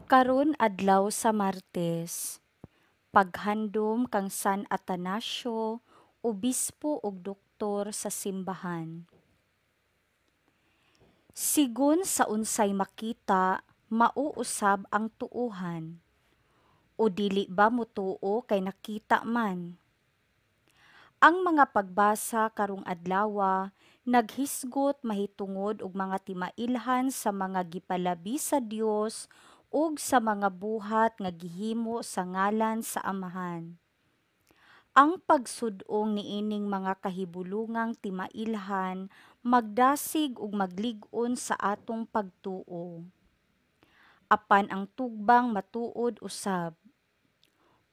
Karon adlaw sa Martes, paghandom kang San Atanasio, obispo ug doktor sa simbahan. Sigon sa unsay makita, mao usab ang tuohan. O dili ba motuo kay nakita man? Ang mga pagbasa karong adlawa naghisgot mahitungod og mga timailhan sa mga gipalabi sa Dios ug sa mga buhat nga gihimo sa ngalan sa Amahan. Ang pagsud-ong niining mga kahibulungang timailhan magdasig ug maglig-on sa atong pagtuo. Apan ang tugbang matuod usab.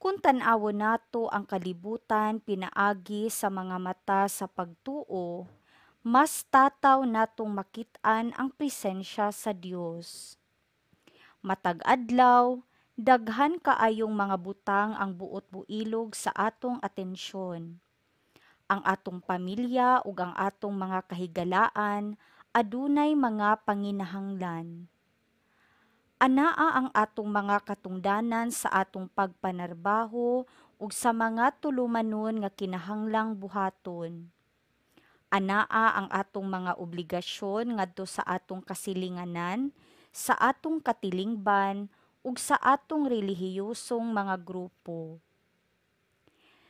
Kun tan-awon nato ang kalibutan pinaagi sa mga mata sa pagtuo, mas tataw natong makit-an ang presensya sa Dios. Matag adlaw, daghan kaayong mga butang ang buot builog sa atong atensyon. Ang atong pamilya ug ang atong mga kahigalaan adunay mga panginahanglan. Anaa ang atong mga katungdanan sa atong pagpanarbaho ug sa mga tulumanon nga kinahanglang buhaton. Anaa ang atong mga obligasyon ngadto sa atong kasilinganan, sa atong katilingban ug sa atong relihiyosong mga grupo.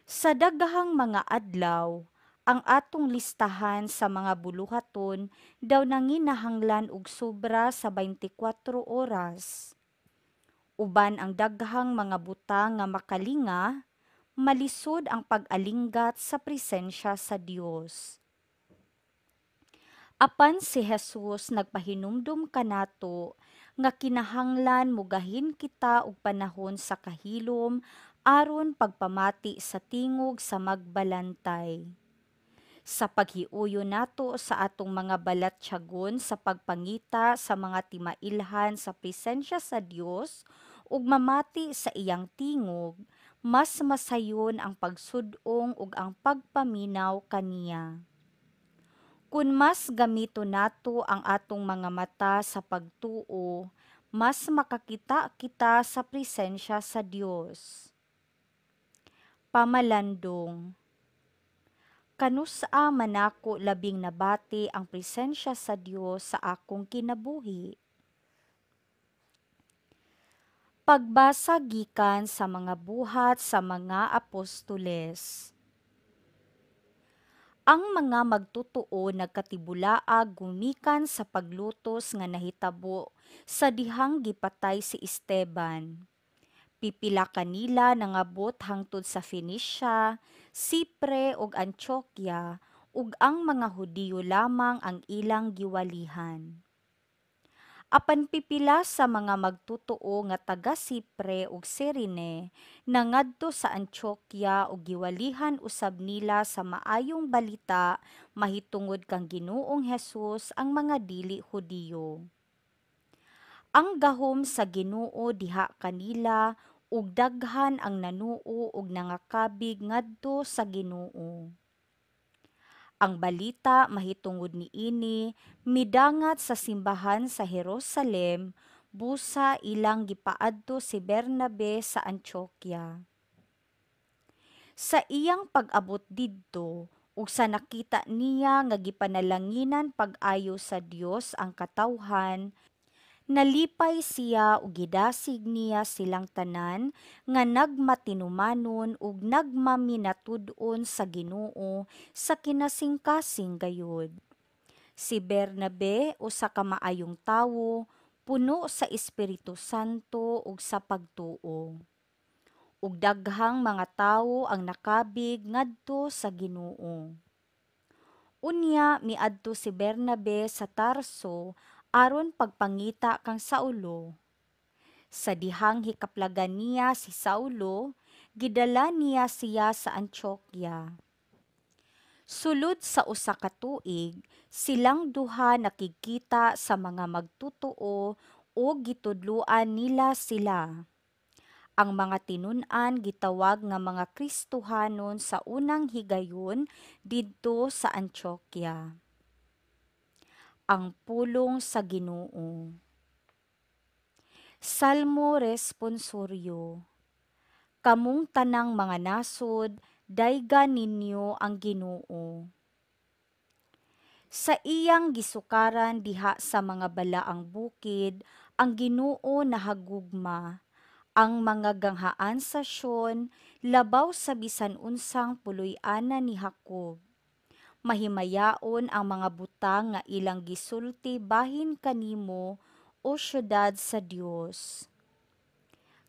Sa daghang mga adlaw, ang atong listahan sa mga buluhaton daw nanginahanglan og sobra sa 24 oras. Uban ang daghang mga butang nga makalinga, malisod ang pag-alinggat sa presensya sa Dios. Apan si Jesus nagpahinumdom kanato nga kinahanglan mugahin kita og panahon sa kahilom aron pagpamati sa tingog sa magbalantay. Sa paghiuyon nato sa atong mga balatyagon sa pagpangita sa mga timailhan sa presensya sa Dios ug mamati sa iyang tingog, mas masayon ang pagsud-ong ug ang pagpaminaw kaniya. Kun mas gamito nato ang atong mga mata sa pagtuo, mas makakita kita sa presensya sa Dios. Pamalandong. Kanus-a man nako labing nabati ang presensya sa Dios sa akong kinabuhi? Pagbasa gikan sa mga Buhat sa mga Apostoles. Ang mga magtotoo nagkatibulaag gumikan sa paglutos nga nahitabo sa dihang gipatay si Esteban. Pipila kanila nangabot hangtod sa Phoenicia, Cypre ug Antioquia, ug ang mga Hudiyo lamang ang ilang giwalihan. Apan pipila sa mga magtotoo nga taga Cypre ug Cirene nangadto sa Antioquia ug giwalihan usab nila sa maayong balita mahitungod kang Ginoong Hesus ang mga dili Hudiyo. Ang gahom sa Ginoo diha kanila ug daghan ang nanuo ug nangakabig ngadto sa Ginoo. Ang balita mahitungod niini midangat sa simbahan sa Jerusalem, busa ilang gipaadto si Bernabe sa Antioquia. Sa iyang pag-abot didto ug sa nakita niya nga gipanalanginan pag-ayo sa Dios ang katawhan, nalipay siya ug gidasig niya silang tanan nga nagmatinumanon ug nagmaminatud-on sa Ginoo sa kinasingkasing gayud. Si Bernabe usa ka maayong tawo, puno sa Espiritu Santo ug sa pagtuo. Ug daghang mga tawo ang nakabig ngadto sa Ginoo. Unya miadto si Bernabe sa Tarso aron pagpangita kang Saulo. Sa dihang hikaplagan niya si Saulo, gidala niya siya sa Antioquia. Sulod sa usa ka tuig, silang duha nakigkita sa mga magtotoo ug gitudloan nila sila. Ang mga tinun-an gitawag nga mga Kristohanon sa unang higayon didto sa Antioquia. Ang pulong sa Ginoo. Salmo Responsoryo. Kamong tanang mga nasod, dayga ninyo ang Ginoo. Sa iyang gisukaran diha sa mga balaang bukid, ang Ginoo nahagugma ang mga ganghaan sa Sion, labaw sa bisan unsang puloy-anan ni Jacob. Mahimayaon ang mga butang nga ilang gisulti bahin kanimo, o syudad sa Dios.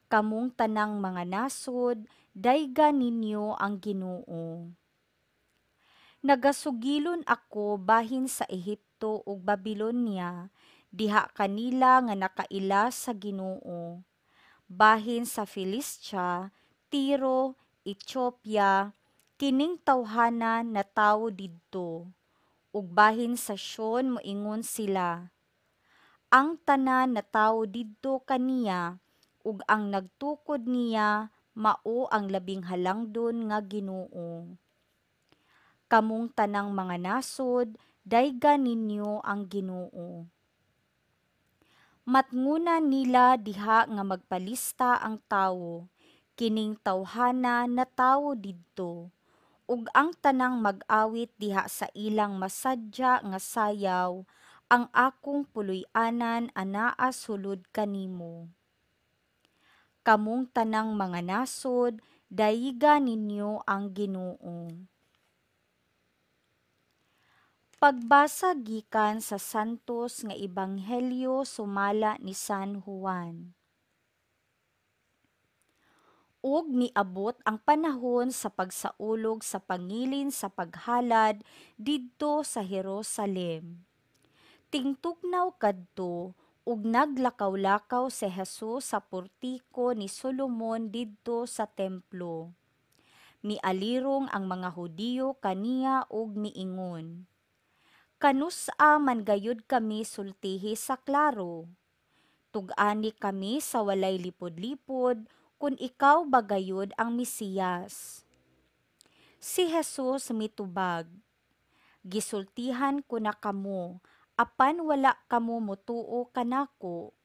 Kamong tanang mga nasod, dayga ninyo ang Ginoo. Nagasugilon ako bahin sa Ehipto ug Babilonia, diha kanila nga nakaila sa Ginoo. Bahin sa Filistia, Tiro, Ethiopia, kining tawhana natawo didto. Ug bahin sa Sion moingon sila, ang tanan natawo didto kaniya, ug ang nagtukod niya mao ang Labing Halangdon nga Ginoo. Kamong tanang mga nasod, dayga ninyo ang Ginoo. Matnguna nila diha nga magpalista ang tawo, kining tawhana natawo didto, ug ang tanang mag-awit diha sa ilang masadya nga sayaw, ang akong puloy-anan anaa sulod kanimo. Kamong tanang mga nasod, dayga ninyo ang Ginoo. Pagbasa gikan sa Santos nga Ebanghelyo sumala ni San Juan. Ug miabot ang panahon sa pagsaulog sa pangilin sa paghalad didto sa Jerusalem. Tingtugnaw kadto ug naglakaw-lakaw si Jesus sa portiko ni Solomon didto sa templo. Mialirong ang mga Hudiyo kaniya ug miingon, "Kanus-a man gayud kami sultihi sa klaro? Tug-ani kami sa walay lipod-lipod kun ikaw ba gayud ang Mesiyas." Si Jesus mitubag, "Gisultihan ko na kamo, apan wala kamo motuo kanako.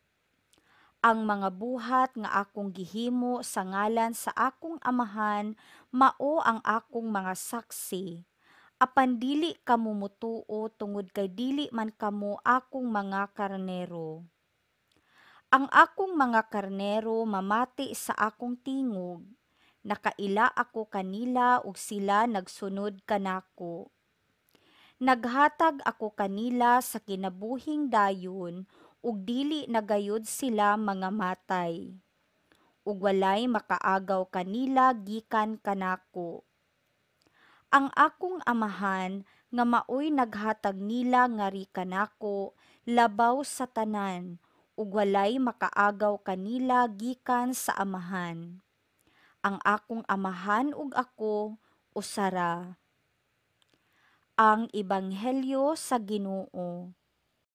Ang mga buhat nga akong gihimo sa ngalan sa akong Amahan mao ang akong mga saksi, apan dili kamo motuo tungod kay dili man kamo akong mga karnero. Ang akong mga karnero mamati sa akong tingog, nakaila ako kanila ug sila nagsunod kanako. Naghatag ako kanila sa kinabuhing dayon ug dili na gayud sila mga matay. Ug walay makaagaw kanila gikan kanako. Ang akong Amahan nga maoy naghatag nila ngari kanako labaw sa tanan, ug walay makaagaw kanila gikan sa Amahan. Ang akong Amahan ug ako usa ra." Ang Ebanghelyo sa Ginoo.